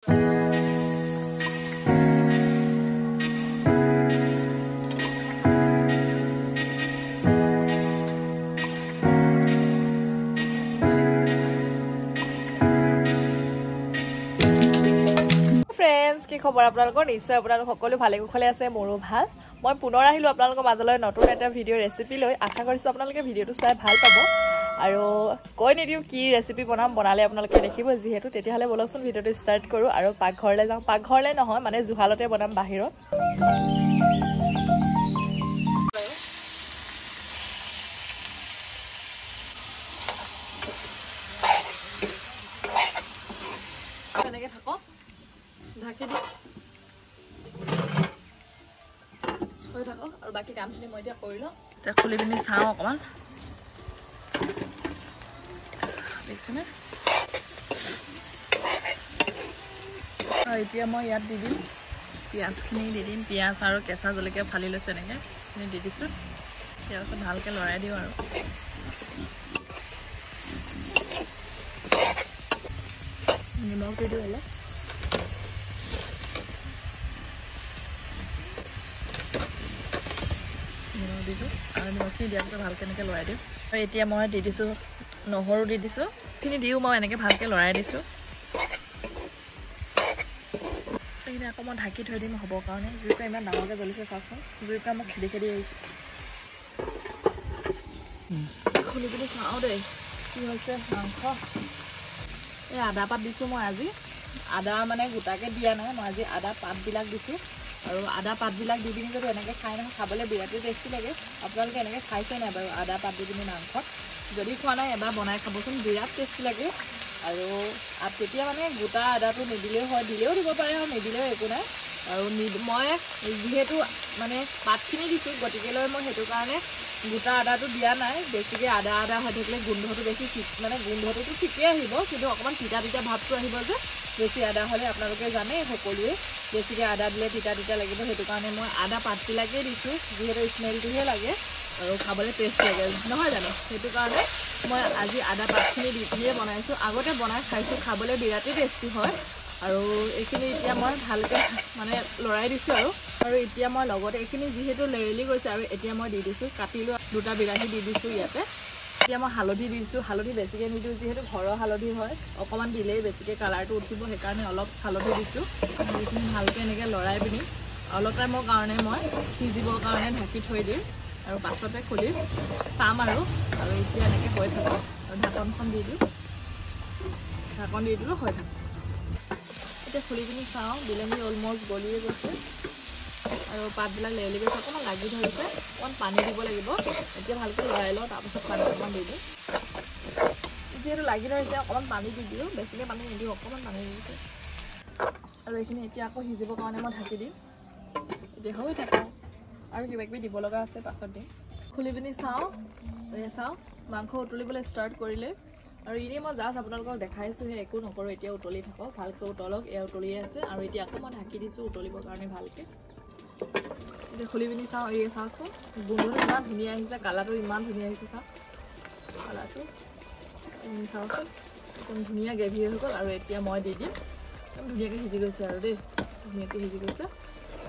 Friends, কি খবৰ আপোনালোকৰ? নিশ্চয় আপোনালোক সকলো ভালে কুশলে আছে, মোৰো ভাল। মই পুনৰ আহিলোঁ আপোনালোকৰ মাজলৈ নতুন এটা ভিডিঅ' ৰেচিপি লৈ। আশা কৰিছোঁ আপোনালোকে ভিডিঅ'টো চাই ভাল পাব। আৰু কৈ নিদিওঁ কি ৰেচিপি বনাম, বনালে আপোনালোকে দেখিব যিহেতু। তেতিয়াহ'লে ব'লকচোন ভিডিঅ'টো ষ্টাৰ্ট কৰোঁ আৰু পাকঘৰলৈ যাওঁ। পাকঘৰলৈ নহয়, মানে জুহালতে বনাম বাহিৰত। এনেকৈ থাকক, ঢাকি দিওঁ, হৈ থাকক। আৰু বাকী কামখিনি মই এতিয়া কৰি লওঁ। এতিয়া খুলি পিনি চাওঁ অকণমান, দেখিছেনে? এতিয়া মই ইয়াত দি দিম পিঁয়াজখিনি, দি দিম পিঁয়াজ আৰু কেঁচা জলকীয়া ফালি লৈছোঁ, এনেকৈ এইখিনি দি দিছোঁ। ইয়াৰ পাছত ভালকৈ লৰাই দিওঁ আৰু নিমখ দি দিওঁ অলপ। নিমখ দি দিওঁ আৰু নিমখখিনি দিয়াৰ পিছত ভালকৈ এনেকৈ লৰাই দিওঁ। আৰু এতিয়া মই দি দিছোঁ নহৰু, দি দিছোঁ এইখিনি দিওঁ মই এনেকৈ ভালকৈ লৰাই দিছোঁ। সেইখিনি আকৌ মই ঢাকি থৈ দিম হ'বৰ কাৰণে। জুইকুৰা ইমান ডাঙৰকৈ জ্বলিছে চাওকচোন, জুইকুৰা মোক খেদি খেদি আহিছে। খুলি পিনি চাওঁ দেই কি হৈছে মাংস। এই আদা পাত দিছোঁ মই আজি, আদা মানে গোটাকৈ দিয়া নাই, মই আজি আদা পাতবিলাক দিছোঁ। আৰু আদা পাতবিলাক দি পিনি যদি এনেকৈ খাই নহয়, খাবলৈ বিৰাটেই টেষ্টি লাগে। আপোনালোকে এনেকৈ খাইছে নাই বাৰু আদা পাত দি পিনি মাংসত? যদি খোৱা নাই এবাৰ বনাই খাবচোন, বিৰাট টেষ্টি লাগে। আৰু তেতিয়া মানে গোটা আদাটো নিদিলেও হয়, দিলেও দিব পাৰে আৰু নিদিলেও একো নাই। আৰু মই যিহেতু মানে পাতখিনি দিছোঁ, গতিকেলৈ মই সেইটো কাৰণে গোটা আদাটো দিয়া নাই। বেছিকৈ আদা আদা হৈ থাকিলে গোন্ধটো বেছি, মানে গোন্ধটোতো ঠিকেই আহিব, কিন্তু অকণমান তিতা তিতা ভাৱটো আহিব যে বেছি আদা হ'লে। আপোনালোকে জানে সকলোৱে বেছিকৈ আদা দিলে তিতা তিতা লাগিব, সেইটো কাৰণে মই আদা পাতবিলাকেই দিছোঁ, যিহেতু স্মেলটোহে লাগে আৰু খাবলৈ টেষ্ট লাগে নহয় জানো? সেইটো কাৰণে মই আজি আদা পাতখিনি দি পিনিয়ে বনাইছোঁ। আগতে বনাই খাইছোঁ, খাবলৈ বিৰাটেই টেষ্টি হয়। আৰু এইখিনি এতিয়া মই ভালকৈ মানে লৰাই দিছোঁ। আৰু আৰু এতিয়া মই লগতে এইখিনি যিহেতু লেৰেলি গৈছে, আৰু এতিয়া মই দি দিছোঁ কাটি লোৱা দুটা বিলাহী দি দিছোঁ ইয়াতে। এতিয়া মই হালধি দিছোঁ, হালধি বেছিকৈ নিদিওঁ যিহেতু ঘৰৰ হালধি হয়, অকণমান দিলেই বেছিকৈ কালাৰটো উঠিব, সেইকাৰণে অলপ হালধি দিছোঁ। আৰু এইখিনি ভালকৈ এনেকৈ লৰাই পিনি অলপ টাইমৰ কাৰণে মই সিজিবৰ কাৰণে ঢাকি থৈ দিম আৰু পাছতে খুলি চাম। আৰু আৰু এতিয়া এনেকৈ হৈ থাকক আৰু ঢাকনখন দি দিওঁ, ঢাকন দি দিলোঁ, হৈ থাকক। এতিয়া খুলি পিনি চাওঁ, বিলাহী অলমষ্ট গলিয়ে গৈছে আৰু পাতবিলাক লেৰেলি গৈছে, অকণমান লাগি ধৰিছে, অকণমান পানী দিব লাগিব। এতিয়া ভালকৈ লৰাই লওঁ, তাৰপাছত পানী অকণমান দি দিওঁ। যিহেতু লাগি ধৰিছে অকণমান পানী দি দিওঁ, বেছিকৈ পানী নিদিওঁ, অকণমান পানী দি দিছোঁ। আৰু এইখিনি এতিয়া আকৌ সিজিবৰ কাৰণে মই ঢাকি দিম, এতিয়া হৈ থাকক। আৰু কিবা কিবি দিব লগা আছে, পাছত দিম। খুলি পিনি চাওঁ, এই চাওঁ মাংস উতলিবলৈ ষ্টাৰ্ট কৰিলে। আৰু এনেই মই জাষ্ট আপোনালোকক দেখাইছোঁহে, একো নকৰোঁ। এতিয়া উতলি থাকক, ভালকৈ উতলক। এয়া উতলিয়ে আছে আৰু এতিয়া আকৌ মই ঢাকি দিছোঁ উতলিবৰ কাৰণে ভালকৈ। এতিয়া খুলি পিনি চাওঁ, এই চাওকচোন গোন্ধটো ইমান ধুনীয়া আহিছে, কালাৰটো ইমান ধুনীয়া আহিছে, চাওক কালাৰটো চাওকচোন, একদম ধুনীয়া গ্ৰেভি হৈ গ'ল। আৰু এতিয়া মই দি দিম, একদম ধুনীয়াকৈ সিজি গৈছে আৰু দেই, ধুনীয়াকৈ সিজি গৈছে।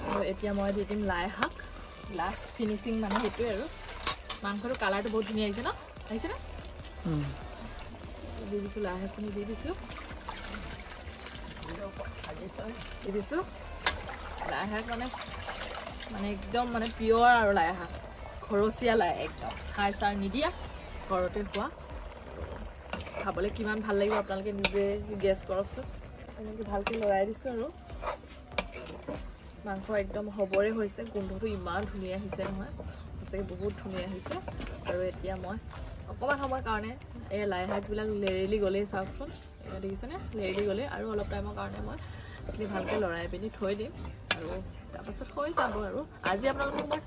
আৰু এতিয়া মই দি দিম লাই শাক, লাষ্ট ফিনিচিং মানে সেইটোৱে। আৰু মাংসটো কালাৰটো বহুত ধুনীয়া আহিছে ন? আহিছেনে? দি দিছোঁ লাই শাকখিনি, দি দিছোঁ, দি দিছোঁ লাই শাক, মানে মানে একদম মানে পিয়ৰ আৰু লাই শাক, ঘৰচীয়া লাই, একদম সাৰ চাৰ নিদিয়া, ঘৰতে হোৱা। খাবলৈ কিমান ভাল লাগিব আপোনালোকে নিজে গেছ কৰকচোন। এনেকৈ ভালকৈ লৰাই দিছোঁ আৰু মাংস একদম হ'বৰে হৈছে, গোন্ধটো ইমান ধুনীয়া আহিছে নহয়, সঁচাকৈ বহুত ধুনীয়া আহিছে। আৰু এতিয়া মই অকণমান সময়ৰ কাৰণে এই লাই শাকবিলাক লেৰেলি গ'লেই চাওকচোন, এয়া দেখিছেনে লেৰেলি গ'লেই। আৰু অলপ টাইমৰ কাৰণে মই এইখিনি ভালকৈ লৰাই পিনি থৈ দিম আৰু তাৰপাছত হৈ যাব। আৰু আজি আপোনালোকক মই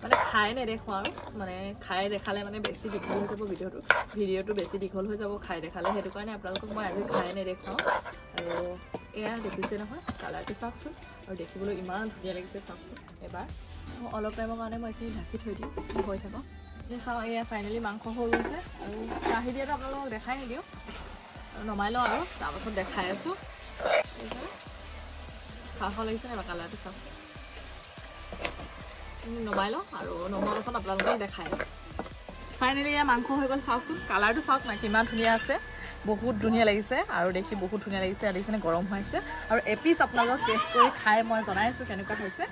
মানে খাই নেদেখুৱাওঁ আৰু, মানে খাই দেখালে মানে বেছি দীঘল হৈ যাব ভিডিঅ'টো, ভিডিঅ'টো বেছি দীঘল হৈ যাব খাই দেখালে, সেইটো কাৰণে আপোনালোকক মই আজি খাই নেদেখুৱাওঁ। আৰু এয়া দেখিছে নহয় কালাৰটো চাওকচোন, আৰু দেখিবলৈ ইমান ধুনীয়া লাগিছে চাওকচোন এবাৰ। অলপ টাইমৰ কাৰণে মই এইখিনি ঢাকি থৈ দিম, হৈ থাকক। চাওঁ এয়া ফাইনেলি মাংস হৈ গৈছে। আৰু কাঁহী দিয়াটো আপোনালোকক দেখাই নিদিওঁ, আৰু নমাই লওঁ আৰু তাৰপাছত দেখাই আছোঁ। খাওঁ খাওঁ লাগিছে নাই বাৰু কালাৰটো চাওক। নমাই লওঁ আৰু নমোৱাৰ পাছত আপোনালোকক দেখাই আছোঁ। ফাইনেলি এয়া মাংস হৈ গ'ল। চাওকচোন কালাৰটো চাওক না কিমান ধুনীয়া আছে, বহুত ধুনীয়া লাগিছে আৰু দেখি বহুত ধুনীয়া লাগিছে। দেখিছেনে গৰম হৈ আছে। আৰু এপিচ আপোনালোকক টেষ্ট কৰি খাই মই জনাইছোঁ কেনেকুৱা হৈছে।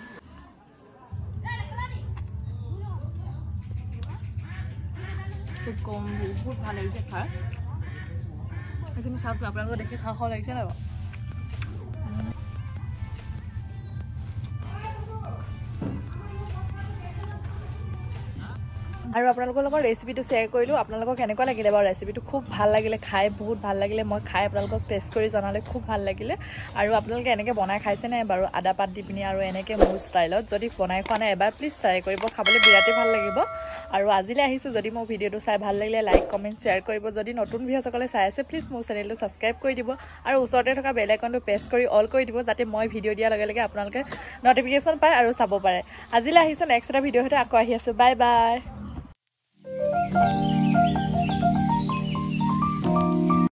কম বহুত ভাল লাগিছে খাই। সেইখিনি চাওক আপোনালোকক দেখি খাওঁ খাওঁ লাগিছে নাই বাৰু? আৰু আপোনালোকৰ লগত ৰেচিপিটো শ্বেয়াৰ কৰিলোঁ। আপোনালোকক কেনেকুৱা লাগিলে বাৰু ৰেচিপিটো? খুব ভাল লাগিলে খাই, বহুত ভাল লাগিলে। মই খাই আপোনালোকক টেষ্ট কৰি জনালে খুব ভাল লাগিলে। আৰু আপোনালোকে এনেকৈ বনাই খাইছে নাই বাৰু আদা পাত দি পিনি আৰু এনেকৈ মোৰ ষ্টাইলত? যদি বনাই খোৱা নাই এবাৰ প্লিজ ট্ৰাই কৰিব, খাবলৈ বিৰাটেই ভাল লাগিব। আৰু আজিলৈ আহিছোঁ। যদি মোৰ ভিডিঅ'টো চাই ভাল লাগিলে লাইক কমেণ্ট শ্বেয়াৰ কৰিব। যদি নতুন ভিউৱাৰ্ছসকলে চাই আছে প্লিজ মোৰ চেনেলটো ছাবস্ক্ৰাইব কৰি দিব আৰু ওচৰতে থকা বেল আইকনটো প্ৰেছ কৰি অল কৰি দিব, যাতে মই ভিডিঅ' দিয়াৰ লগে লগে আপোনালোকে নটিফিকেশ্যন পায় আৰু চাব পাৰে। আজিলৈ আহিছোঁ, নেক্সট এটা ভিডিঅ'ৰ সৈতে আকৌ আহি আছোঁ। Bye bye.